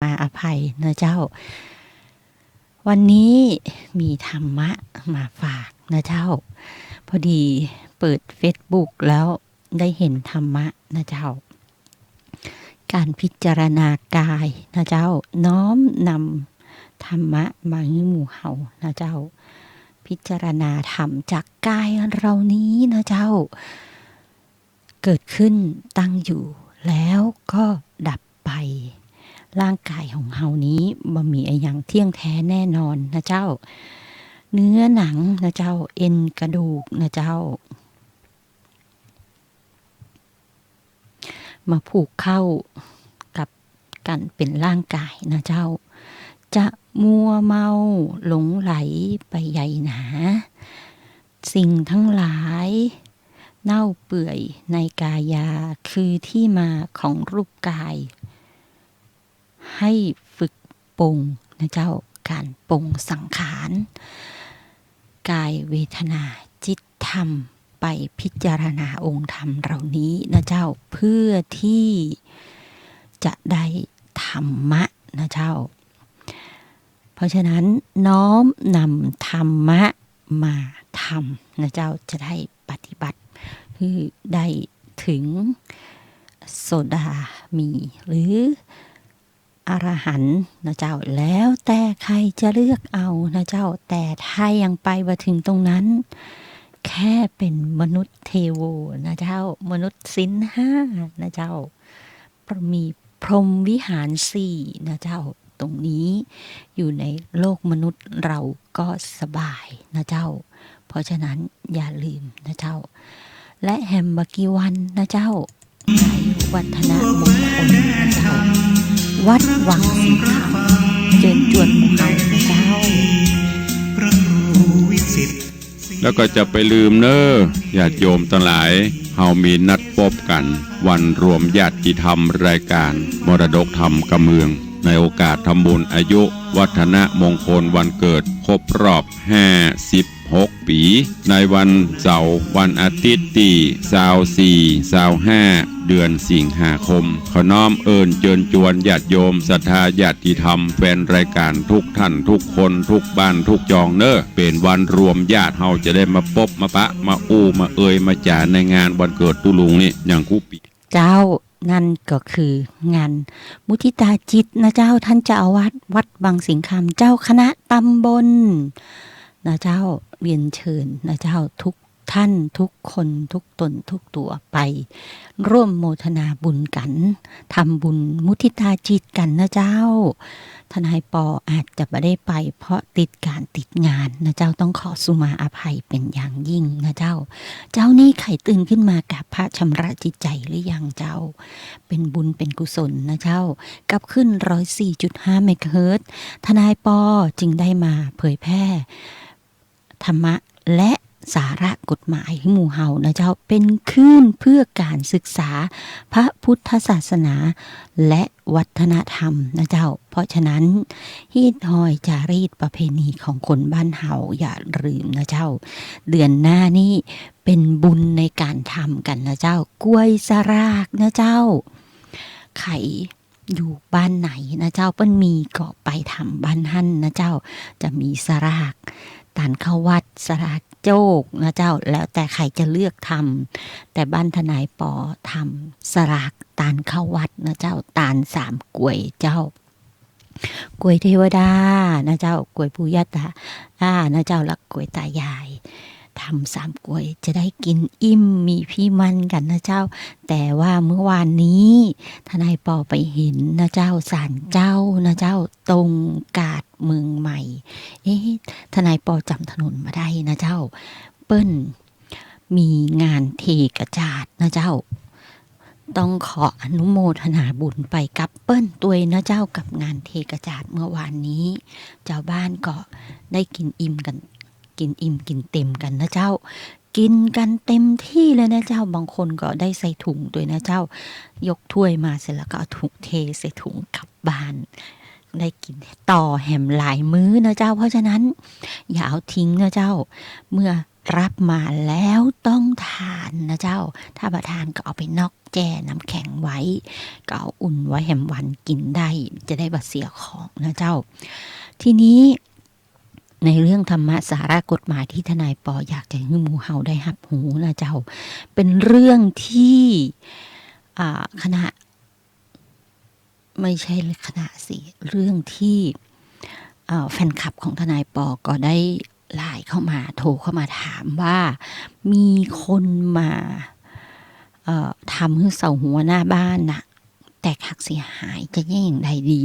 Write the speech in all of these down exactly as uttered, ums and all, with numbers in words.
มาอภัยนะเจ้า วันนี้มีธรรมะมาฝากนะเจ้า พอดีเปิดเฟซบุ๊กแล้วได้เห็นธรรมะนะเจ้า ก๋านพิจารณากายนะเจ้า น้อมนำธรรมะมาหื้อหมู่เฮานะเจ้า พิจารณาธรรมจากกายเฮานี้นะเจ้า เกิดขึ้นตั้งอยู่แล้วก็ดับไป ร่างกายของเฮานี้บ่มีอะหยังเที่ยงแท้แน่นอนนะเจ้า เนื้อหนังนะเจ้า เอ็นกระดูกนะเจ้า มาผูกเข้ากับกั๋นเป๋นร่างกายนะเจ้า จะมัวเมาหลงใหลไปใหญ่หนา สิ่งทั้งหลายเน่าเปื่อยในกายา คือที่มาของรูปกาย ให้ฝึกปรงนะเจ้า ก๋านปรงสังขาร กายเวทนาจิตธรรม ไปพิจารณาองค์ธรรมเหล่านี้นะเจ้า เพื่อที่จะได้ธรรมะนะเจ้า เพราะฉะนั้นน้อมนำธรรมะมาทำนะเจ้า จะได้ปฏิบัติหื้อได้เถิงโสดามี หรือ อรหันต์นะเจ้า แล้วแต่ใครจะเลือกเอานะเจ้า แต่ถ้ายังไปบ่เถิงตรงนั้น แค่เป๋นมนุษย์เทโวนะเจ้า มนุษย์ศีลห้านะเจ้า มีพรหมวิหารสี่นะเจ้า ตรงนี้อยู่ในโลกมนุษย์เราก็สบายนะเจ้า เพราะฉะนั้นอย่าลืมนะเจ้า และแหมบ่กี่วันนะเจ้า วัฒนมงคลนะเจ้า วัดวังสิงห์คำ เจิญจวนหมู่เฮานะเจ้า แล้วก็จะไปลืมเน้อ ญาติโยมตังหลาย เฮามีนัดปบกั๋นวันรวมญาติธรรม รายก๋านมรดกธรรมกำเมือง ในโอกาสทำบุญอายุวัฒนมงคลวันเกิดครบรอบห้าสิบ หกปี๋ ในวันเสาร์วันอาทิตย์ตี้ซาวสี่ ซาวห้า เดือนสิงหาคม ขอน้อมเอิญเจิญจวนญาติโยมศรัทธาญาติธรรม แฟนรายก๋านทุกท่านทุกคน ทุกบ้านทุกจองเน้อ เป๋นวันรวมญาติ เฮาจะได้มาปบมาปะ มาอู้มาเอยมาจ๋าในงานวันเกิดตุ๊ลุงนี่ อย่างกู้ปี๋ เจ้า นั่นก็คืองานมุทิตาจิตนะเจ้า ท่านเจ้าอาวาสวัดวังสิงห์คำ เจ้าคณะตำบลนะเจ้า เรียนเชิญนะเจ้า ทุกท่านทุกคนทุกต๋นทุกตั๋วไปร่วมโมทนาบุญกั๋น ทำบุญมุทิตาจิตกั๋นนะเจ้า ทนายปออาจจะบ่ได้ไปเพราะติดก๋านติดงานนะเจ้า ต้องขอสุมาอภัยเป๋นอย่างยิ่งนะเจ้า เจ๊านี้ใค่ตื่นขึ้นมากราบพระชำระจิตใจ๋หรือยังเจ้า เป๋นบุญเป๋นกุศลนะเจ้า กับคลื่นร้อยสี่จุดห้าเมกะเฮิรตซ์ ทนายปอจึงได้มาเผยแพร่ธรรมะและสาระกฎหมายหื้อหมู่เฮานะเจ้า เป๋นคลื่นเพื่อก๋านศึกษาพระพุทธศาสนา และวัฒนธรรมนะเจ้า เพราะฉะนั้น ฮีตฮอยจารีตประเพณีของคนบ้านเฮาอย่าลืมนะเจ้า เดือนหน้านี่เป๋นบุญในก๋านทำกั๋นนะเจ้า กวยสลากนะเจ้า ใผอยู่บ้านไหนนะเจ้า เปิ้นมีก็ไปทำบ้านหั้นนะเจ้า จะมีสลากตานเข้าวัด สลากโจกนะเจ้า แล้วแต่ใผจะเลือกทำ แต่บ้านทนายปอทำสลากตานเข้าวัดนะเจ้า ตานสามกวยเจ้า กวยเทวดานะเจ้า กวยปู่ย่าตา อ่า นะเจ้า และกวยตายาย ทำสามกวยจะได้กิ๋นอิ่มมีพี้มันกั๋นนะเจ้า แต่ว่าเมื่อวานนี้ทนายปอไปเห็นนะเจ้า ศาลเจ้านะเจ้า ตรงกาดเมืองใหม่ เอ๊ะ ทนายปอจ๋ำถนนบ่ได้นะเจ้า เปิ้น มีงานเทกระจาดนะเจ้า ต้องขออนุโมทนาบุญไปกับเปิ้นตวยนะเจ้า กับงานเทกระจาดเมื่อวานนี้ จาวบ้านก็ได้กิ๋นอิ่มกั๋น กิ๋นอิ่มกิ๋นเต็มกั๋นนะเจ้า กิ๋นกั๋นเต็มตี้เลยนะเจ้า บางคนก็ได้ใส่ถุงตวยนะเจ้า ยกถ้วยมาเสร็จแล้วก็เอาถุงเทใส่ถุงกลับบ้าน ได้กิ๋นต่อแหมหลายมื้อนะเจ้า เพราะฉะนั้นอย่าเอาทิ้งนะเจ้า เมื่อ รับมาแล้วต้องทานนะเจ้า ถ้าบ่ทานก็เอาไปน็อกแจ้น้ำแข็งไว้ ก็เอาอุ่นไว้แหมวันกิ๋นได้ จะได้บ่เสียของนะเจ้า ทีนี้ในเรื่องธรรมะสาระกฎหมายตี้ทนายปออยากจะหื้อหมู่เฮาได้ฮับฮู้นะเจ้า เป๋นเรื่องตี้ อ่า คณะ ไม่ใช่คณะสิ เรื่องตี้ เอ่อ แฟนคลับของทนายปอก็ได้ไลน์เข้ามา โทรเข้ามาถามว่ามีคนมา เอ่อ ทำหื้อเสาหัวหน้าบ้านน่ะ แตกหักเสียหาย จะแก้อย่างใดดี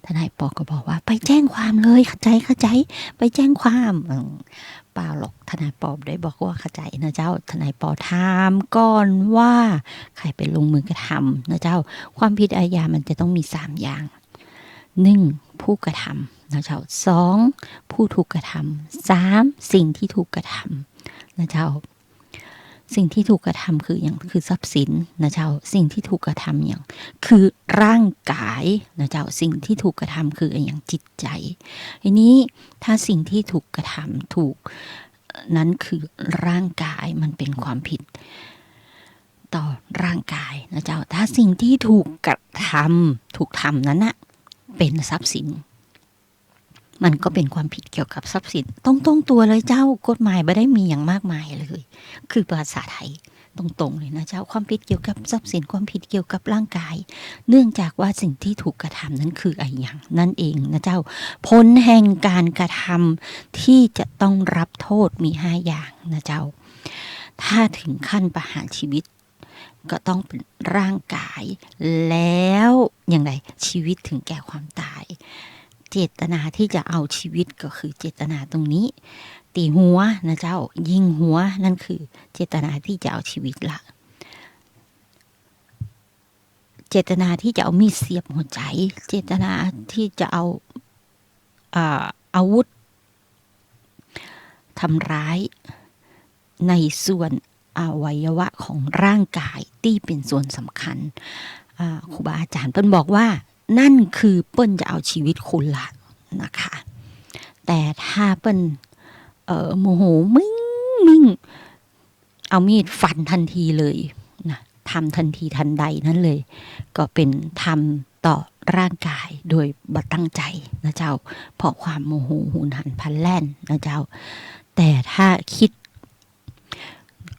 ทนายปอก็บอกว่า ไปแจ้งความเลย เข้าใจ๋ เข้าใจ๋ ไปแจ้งความ อืม เปล่าหรอก ทนายปอได้บอกว่าเข้าใจ๋นะเจ้า ทนายปอถามก่อนว่าใผเป๋นลงมือกระทำนะเจ้า ความผิดอาญามันจะต้องมีสามอย่าง หนึ่ง ผู้กระทำนะเจ้า สอง ผู้ถูกกระทำ สาม สิ่งที่ถูกกระทำนะเจ้า สิ่งที่ถูกกระทำคืออะหยัง คือทรัพย์สินนะเจ้า สิ่งที่ถูกกระทำอะหยัง คือร่างกายนะเจ้า สิ่งที่ถูกกระทำคืออะหยัง จิตใจ๋ ทีนี้ถ้าสิ่งที่ถูกกระทำ ถูก นั้นคือร่างกาย มันเป๋นความผิดต่อร่างกายนะเจ้า ถ้าสิ่งที่ถูกกระทำ ถูกทำนั้นน่ะ เป๋นทรัพย์สิน มันก็เป๋นความผิดเกี่ยวกับทรัพย์สิน ตรงๆ ตั๋วเลยเจ้า กฎหมายบ่ได้มีอะหยังมากมายเลย คือภาษาไทยตรงๆ เลยนะเจ้า ความผิดเกี่ยวกับทรัพย์สิน ความผิดเกี่ยวกับร่างกาย เนื่องจากว่าสิ่งที่ถูกกระทำนั้นคืออะหยังนั่นเองนะเจ้า ผลแห่งการกระทำที่จะต้องรับโทษมีห้าอย่างนะเจ้า ถ้าถึงขั้นประหารชีวิต ก็ต้องเป๋นร่างกาย แล้วอย่างใด ชีวิตถึงแก่ความตาย เจตนาที่จะเอาชีวิตก็คือเจตนาตรงนี้ ตี๋หัวนะเจ้า ยิงหัว นั่นคือเจตนาที่จะเอาชีวิตละ เจตนาที่จะเอามีดเสียบหัวใจ๋ เจตนาที่จะเอา อ่า อาวุธ ทำร้ายในส่วนอวัยวะของร่างกายตี้เป๋นส่วนสำคัญ อ่า ครูบาอาจ๋ารย์เปิ้นบอกว่า นั่นคือเปิ้นจะเอาชีวิตคุณละนะคะ แต่ถ้าเปิ้น เอ่อ โมโหมิ่งๆ เอามีดฟันทันทีเลยนะ ทำทันทีทันใดนั้นเลย ก็เป๋นทำต่อร่างกายโดยบ่ตั้งใจ๋นะเจ้า เพราะความโมโหหุนหันพลันแล่นนะเจ้า แต่ถ้ากึ๊ด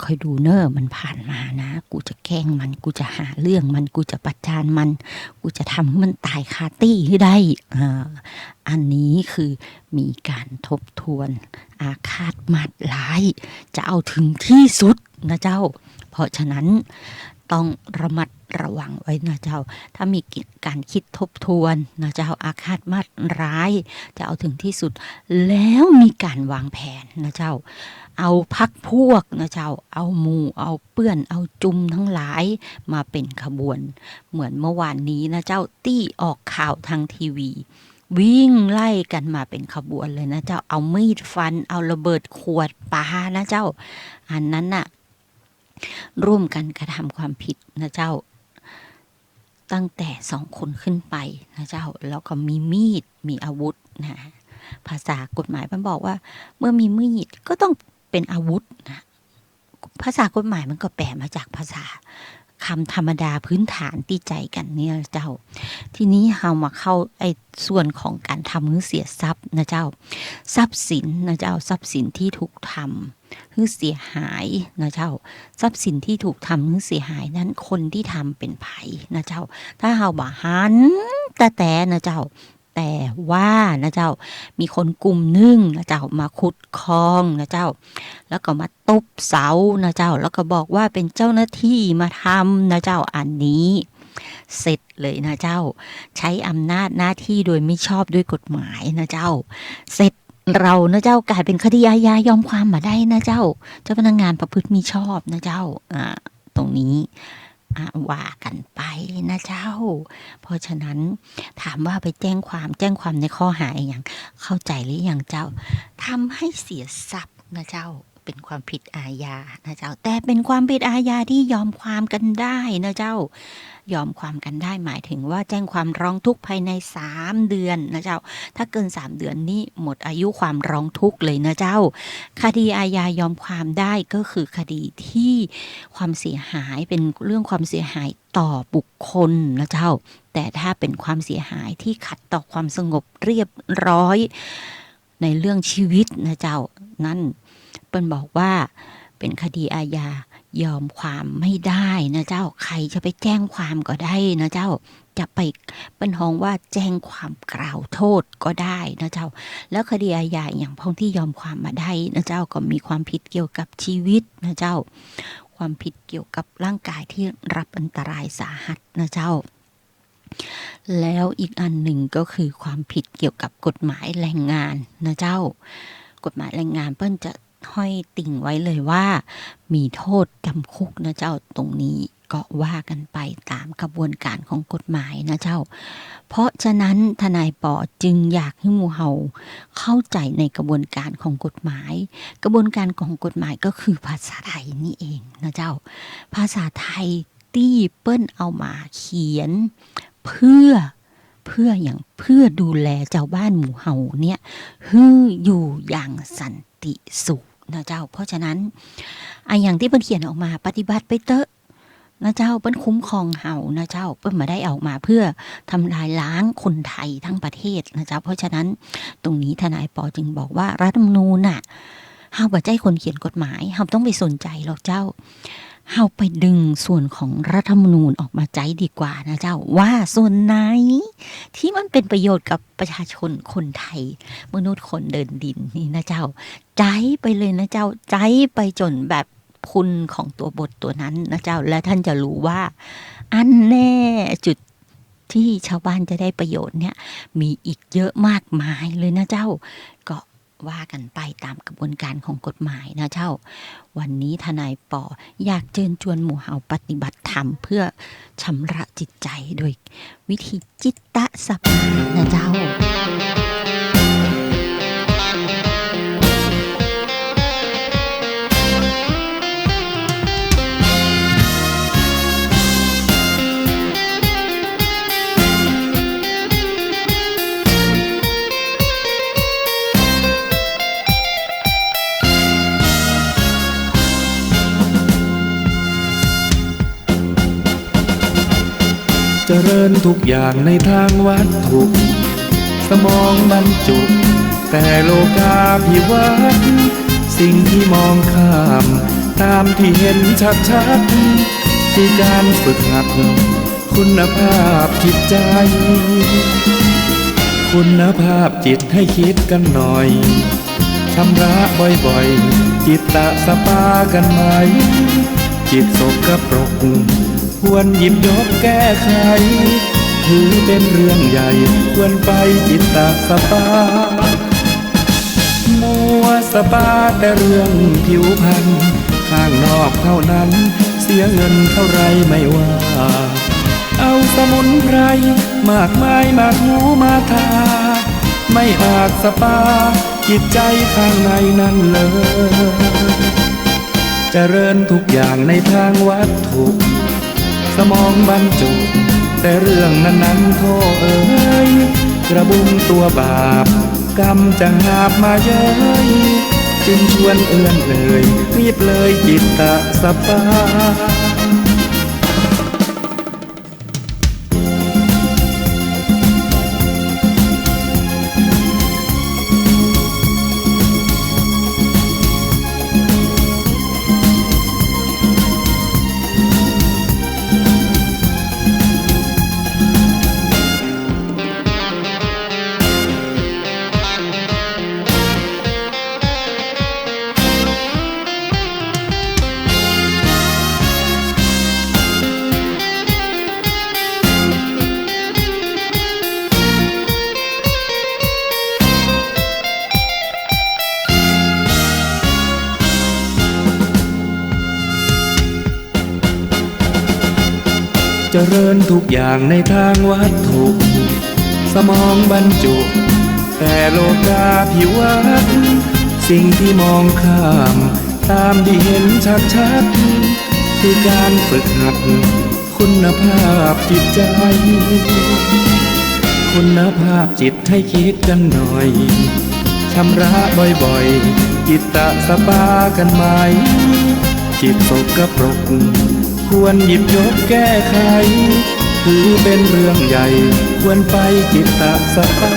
คอยดูเน่อ มันผ่านมานะ กูจะแกล้งมัน กูจะหาเรื่องมัน กูจะประจานมัน กูจะทำหื้อมันต๋ายคาตี้หื้อได้ อ่า อันนี้คือมีการทบทวน อาฆาตมาดร้าย จะเอาถึงที่สุดนะเจ้า เพราะฉะนั้นต้องระมัดระวังไว้นะเจ้า ถ้ามีการกึ๊ดทบทวนนะเจ้า อาฆาตมาดร้าย จะเอาถึงที่สุด แล้วมีการวางแผนนะเจ้า เอาพรรคพวกนะเจ้า เอาหมู่ เอาเปื้อน เอาจุมตังหลายมาเป๋นขบวน เหมือนเมื่อวานนี้นะเจ้า ตี้ออกข่าวตางทีวี วิ่งไล่กั๋นมาเป๋นขบวนเลยนะเจ้า เอามีดฟัน เอาระเบิดขวดปานะเจ้า อันนั้นน่ะ ร่วมกันกระทำความผิดนะเจ้า ตั้งแต่สองคนขึ้นไปนะเจ้า แล้วก็มีมีด มีอาวุธนะ ภาษากฎหมายมันบอกว่า เมื่อมีมีดก็ต้องเป๋นอาวุธนะ ภาษากฎหมายมันก็แปลมาจากภาษาคำธรรมดาพื้นฐานตี้ใจ๊กั๋นเนี่ยเจ้า ทีนี้เฮามาเข้าไอ้ส่วนของการทำหื้อเสียทรัพย์นะเจ้า ทรัพย์สินนะเจ้า ทรัพย์สินที่ถูกทำหื้อเสียหายนะเจ้า ทรัพย์สินที่ถูกทำหื้อเสียหายนั้น คนที่ทำเป๋นใผนะเจ้า ถ้าเฮาบ่หันแต๊ๆ นะเจ้า แต่ว่านะเจ้า มีคนกลุ่มนึ่งนะเจ้า มาขุดคลองนะเจ้า แล้วก็มาตบเสานะเจ้า แล้วก็บอกว่าเป๋นเจ้าหน้าตี้มาทำนะเจ้า อันนี้เสร็จเลยนะเจ้า ใช้อำนาจหน้าตี้โดยมิชอบด้วยกฎหมายนะเจ้า เสร็จ เรานะเจ้า ก๋ายเป๋นคดีอาญายอมความบ่ได้นะเจ้า เจ้าพนักงานประพฤติมิชอบนะเจ้า อ่า ตรงนี้ อ่า ว่ากั๋นไปนะเจ้า เพราะฉะนั้นถามว่าไปแจ้งความ แจ้งความในข้อหาอะหยัง เข้าใจ๋หรือยังเจ้า ทำให้เสียทรัพย์นะเจ้า เป็นความผิดอาญานะเจ้า แต่เป็นความผิดอาญาที่ยอมความกันได้นะเจ้า ยอมความกันได้หมายถึงว่าแจ้งความร้องทุกข์ภายในสามเดือนนะเจ้า ถ้าเกินสามเดือนนี่หมดอายุความร้องทุกข์เลยนะเจ้า คดีอาญายอมความได้ก็คือคดีที่ความเสียหายเป็นเรื่องความเสียหายต่อบุคคลนะเจ้า แต่ถ้าเป็นความเสียหายที่ขัดต่อความสงบเรียบร้อย ในเรื่องชีวิตนะเจ้า นั่นเปิ้นบอกว่าเป็นคดีอาญายอมความไม่ได้นะเจ้า ใครจะไปแจ้งความก็ได้นะเจ้า จะไป เปิ้นฮ้องว่าแจ้งความกล่าวโทษก็ได้นะเจ้า แล้วคดีอาญาอะหยังพ่องตี้ยอมความมาได้นะเจ้า ก็มีความผิดเกี่ยวกับชีวิตนะเจ้า ความผิดเกี่ยวกับร่างกายที่รับอันตรายสาหัสนะเจ้า แล้วอีกอันหนึ่งก็คือความผิดเกี่ยวกับกฎหมายแรงงานนะเจ้า กฎหมายแรงงานเปิ้นจะห้อยติ่งไว้เลยว่ามีโทษจำคุกนะเจ้า ตรงนี้ก็ว่ากันไปตามกระบวนการของกฎหมายนะเจ้า เพราะฉะนั้นทนายปอจึงอยากหื้อหมู่เฮาเข้าใจ๋ในกระบวนการของกฎหมาย กระบวนการของกฎหมายก็คือภาษาไทยนี่เองนะเจ้า ภาษาไทย ตี้เปิ้นเอามาเขียนเพื่อ เพื่อหยัง เพื่อดูแลจาวบ้านหมู่เฮาเนี่ย หื้ออยู่อย่างสันติสุขนะเจ้า เพราะฉะนั้น อะหยังตี้เปิ้นเขียนออกมาปฏิบัติไปเต๊อะนะเจ้า เปิ้นคุ้มครองเฮานะเจ้า เปิ้นบ่ได้เอามาเพื่อทำลายล้างคนไทยทั้งประเทศนะเจ้า เพราะฉะนั้น ตรงนี้ทนายปอจึงบอกว่ารัฐธรรมนูญน่ะ เฮาบ่ใจ้คนเขียนกฎหมาย เฮาบ่ต้องไปสนใจ๋หรอกเจ้า เฮาไปดึงส่วนของรัฐธรรมนูญออกมาใจ๊ดีกว่านะเจ้า ว่าส่วนไหนตี้มันเป๋นประโยชน์กับประชาชนคนไทย มนุษย์คนเดินดินนี่นะเจ้า ใจ๊ไปเลยนะเจ้า ใจ๊ไปจ๋นแบบพุนของตั๋วบทตั๋วนั้นนะเจ้า และต้านจะฮู้ว่าอันแน่จุดตี้จาวบ้านจะได้ประโยชน์เนี่ย มีอีกเยอะมากมายเลยนะเจ้า ก็ ว่ากันไปต๋ามกระบวนการของกฎหมายนะเจ้า วันนี้ทนายปออยากเจิญจวนหมู่เฮาปฏิบัติธรรมเพื่อชำระจิตใจ๋โดยวิธีจิตตสปานะเจ้า เจริญทุกอย่างในทางวัตถุ สมองบรรจุแต่โลกาภิวัตน์ สิ่งที่มองข้ามตามที่เห็นชัดๆ คือการฝึกหัด คุณภาพจิตใจ๋ คุณภาพจิตให้คิดกั๋นหน่อย ชำระบ่อยๆ จิตตสปากั๋นไหม จิตสกปรก ควรหยิบยกแก้ไข ถือเป็นเรื่องใหญ่ ควรไปจิตตสปา มัวสปาแต่เรื่องผิวพรรณ ข้างนอกเท่านั้น เสียเงินเท่าไรไม่ว่า เอาสมุนไพรมากมายมาถูมาทา ไม่อาจสปาจิตใจ๋ข้างในนั้นเลย เจริญทุกอย่างในทางวัตถุ สมองบรรจุแต่เรื่องนั้นๆ โธ่เอ๋ย กระบุงตัวบาป กรรมจะหาบมาเย้ย จึงชวนเอื้อนเอ่ย รีบเลยจิตตสปา เจริญทุกอย่างในทางวัตถุ สมองบรรจุแต่โลกาภิวัตน์ สิ่งที่มองข้าม ต๋ามตี้หันชัดๆ คือก๋านฝึกหัดคุณภาพจิตใจ๋ คุณภาพจิตให้กึ๊ดกั๋นหน่อย ชำระบ่อยๆ จิตตะสปากั๋นไหม จิตสกปรกควรหยิบยกแก้ไข ถือเป๋นเรื่องใหญ่ควรไปจิตตะสปา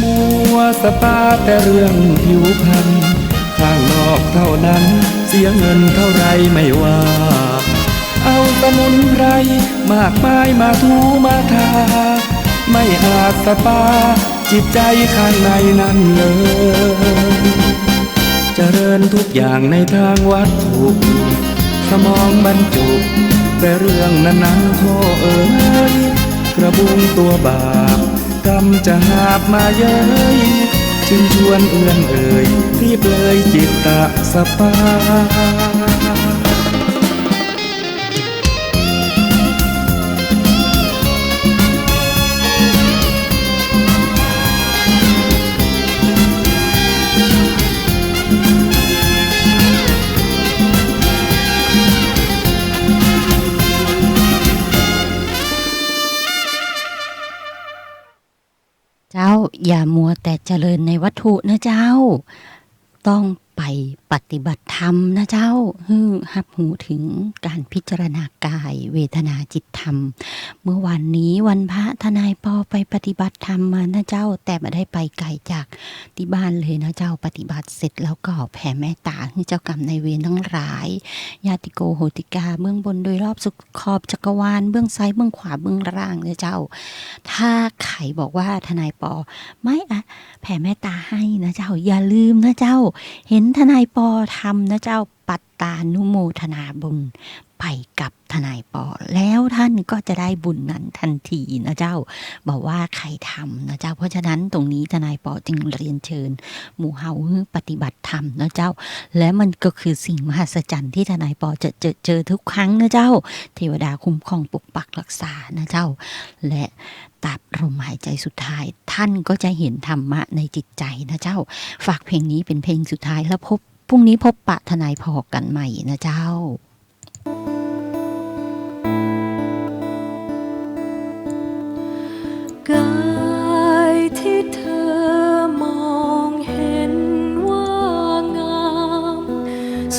มัวสปาแต่เรื่องผิวพรรณข้างนอกเต้านั้น เสียเงินเต้าใดไม่ว่า เอาสมุนไพรมากมายมาถูมาทา ไม่อาจสปาจิตใจ๋ข้างในนั้นเลย เจริญทุกอย่างในตางวัตถุ สมองบรรจุแต่เรื่องนั้นๆ พ่อเอ๋ย กระบุงตั๋วบาป กำจะหาบมาเย้ย จึงชวนเอื้อนเอ่ย รีบเลยจิตตะสปา เจ้า อย่ามัวแต่เจริญในวัตถุนะเจ้า ต้องไปปฏิบัติธรรมนะเจ้า หื้อฮับฮู้เถิงก๋านพิจารณากาย เวทนา จิต ธรรม เมื่อวานนี้วันพระ ทนายปอไปปฏิบัติธรรมมานะเจ้า แต่บ่ได้ไปไก๋จากตี้บ้านเลยนะเจ้า ปฏิบัติเสร็จแล้วก็แผ่เมตต๋าหื้อเจ้ากรรมนายเวรตังหลาย ญาติโกโหติกา เบื้องบนโดยรอบสุดขอบจักรวาล เบื้องซ้าย เบื้องขวา เบื้องล่างนะเจ้า ถ้าใผบอกว่าทนายปอไม่อะ แผ่เมตต๋าหื้อนะเจ้า อย่าลืมนะเจ้า หันทนายปอทำนะเจ้า ปัตตานุโมทนาบุญไปกับทนายปอ แล้วต้านก็จะได้บุญนั้นตันทีนะเจ้า บ่ว่าใผทำนะเจ้า เพราะฉะนั้นตรงนี้ทนายปอจึงเรียนเชิญหมู่เฮาหื้อปฏิบัติธรรมนะเจ้า และมันก็คือสิ่งมหัศจรรย์ตี้ทนายปอจะเจอ เจอทุกครั้งนะเจ้า เทวดาคุ้มครองปกปักรักษานะเจ้า และตราบลมหายใจสุดท้าย ต้านก็จะหันธรรมะในจิตใจ๋นะเจ้า ฝากเพลงนี้เป๋นเพลงสุดท้าย แล้วพบ พรุ่งนี้พบปะทนายปอกั๋นใหม่นะเจ้า กายที่เธอมองเห็นว่างาม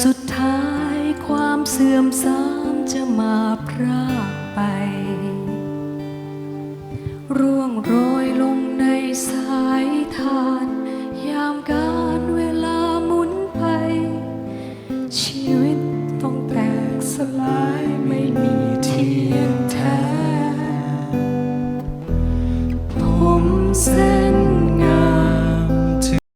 สุดท้ายความเสื่อมทรามจะมาพรากไป ร่วงโรยลงในสายทาน